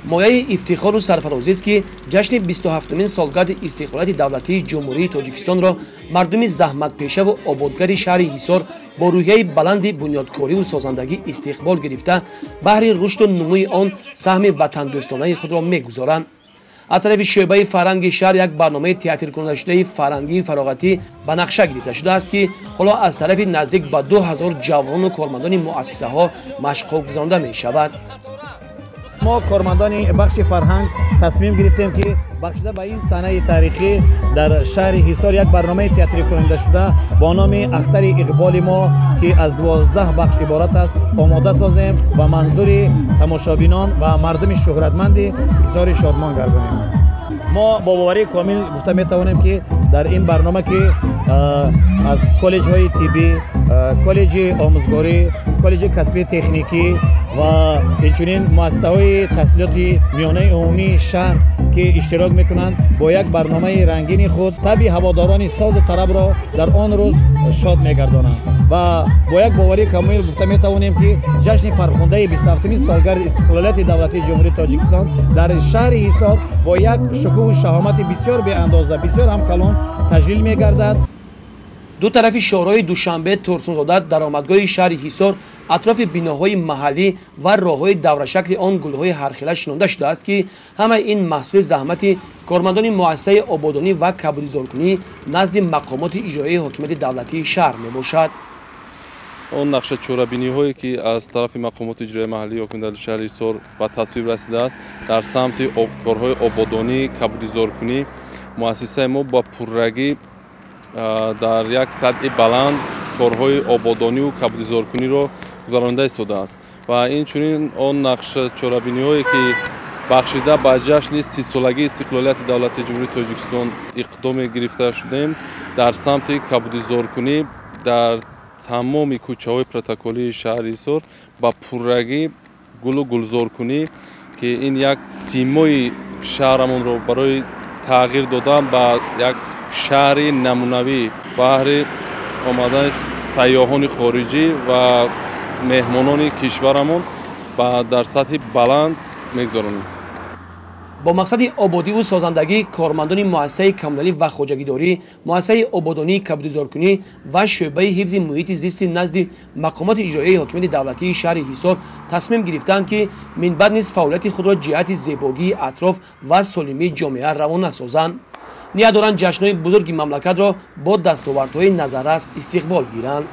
Мояи ифтихору сарфарозист, ки ҷашни 27-умин солгарди истиқлолияти давлатии Ҷумҳурии Тоҷикистонро мардуми заҳматпешаву ободгари шаҳри Ҳисор бо рӯҳияи баланди бунёдкориву созандагӣ истиқбол гирифта, баҳри рушду нумӯи он саҳми ватандӯстонаи худро мегузоранд. Аз тарафи шӯъбаи фарҳанги шаҳр як барномаи театркунандашудаи фарҳангию фароғатӣ ба нақша гирифта шудааст, ки ҳоло аз тарафи наздик ба 2000 ҷавонону кормандони муассисаҳо машқҳо гузаронда мешавад. Мо, кормандони бахши фарҳанг, тасмим гирифтем, ки бахшида ба ин санаи таърихӣ дар шаҳри Ҳисор як барномаи театрикунандашуда бо номи «Ахтари иқболи мо», ки аз 12 бахш иборат аст, омода созем ва манзури тамошобинон ва мардуми шӯҳратманди Ҳисори шодмон гардонем. Мо бо боварии комил гуфта метавонем, ки дар ин барнома, ки аз коллеҷҳои тиббӣ, коллеҷи омӯзгорӣ, коллеҷи касбии техникӣ ва инчунин муассисаҳои таҳсилоти миёнаи умумии шаҳр ки иштирок мекунанд, бо як барномаи рангини худ табъи ҳаводорони созу тарабро дар он рӯз шод мегардонанд. Ва бо як боварии комил гуфта метавонем, ки ҷашни фархундаи 27-уми солгарди истиқлолияти давлатии Ҷумҳурии Тоҷикистон дар шаҳри Ҳисор бо як шукӯҳу шаҳомати бисёр беандоза, бисёр ҳам калон таҷлил мегардад. Ду тарафи шоҳроҳи Душанбе Турсунзода, даромадгоҳи шаҳри Ҳисор, атрофи биноҳои маҳаллӣ ва роҳҳои даврашакли он гулҳои ҳархела шинонда шудааст, ки ҳамаи ин маҳсули заҳмати кормандони муассисаи ободонӣ ва кабудизоркунӣ назди мақомоти иҷроияи ҳокимияти давлатии шаҳр мебошад. Он нақша чорабиниҳое, ки аз тарафи мақомоти иҷроияи маҳаллии ҳокимияти шаҳри Ҳисор ба тасвиб расидааст дар самти корҳои ободонӣ, кабудизоркунӣ, муассисаи мо ба пуррагӣ дар як сатҳи баланд корҳои ободониву кабудизоркуниро гузаронида истодааст. Ва инчунин он нақша чорабиниҳое, ки бахшида ба ҷашни 30-солагии истиқлолияти давлати Ҷумҳурии Тоҷикистон иқдоме гирифта шудем дар самти кабудизоркунӣ, дар тамоми кӯчаҳои протоколии шаҳри Ҳисор ба пуррагӣ гулу гулзоркунӣ, ки ин як симои шаҳрамонро барои тағйир додан ба як шаҳри намунавӣ баҳри омадани сайёҳони хориҷӣ ва меҳмонони кишварамон ба дар сатҳи баланд мегузаронем. Бо мақсади ободиву созандагӣ кормандони муассисаи коммуналӣ ва хоҷагидорӣ, муассисаи ободонии кабудизоркунӣ ва шӯъбаи ҳифзи муҳити зисти назди мақомоти иҷроияи ҳокимияти давлатии шаҳри Ҳисор тасмим гирифтаанд, ки минбаъд низ фаъолияти худро ҷиҳати зебогии атроф ва солимии ҷомеа равона созанд. Ният доранд, ҷашнҳои бузурги мамлакатро бо дастовардҳои назаррас истиқбол гиранд.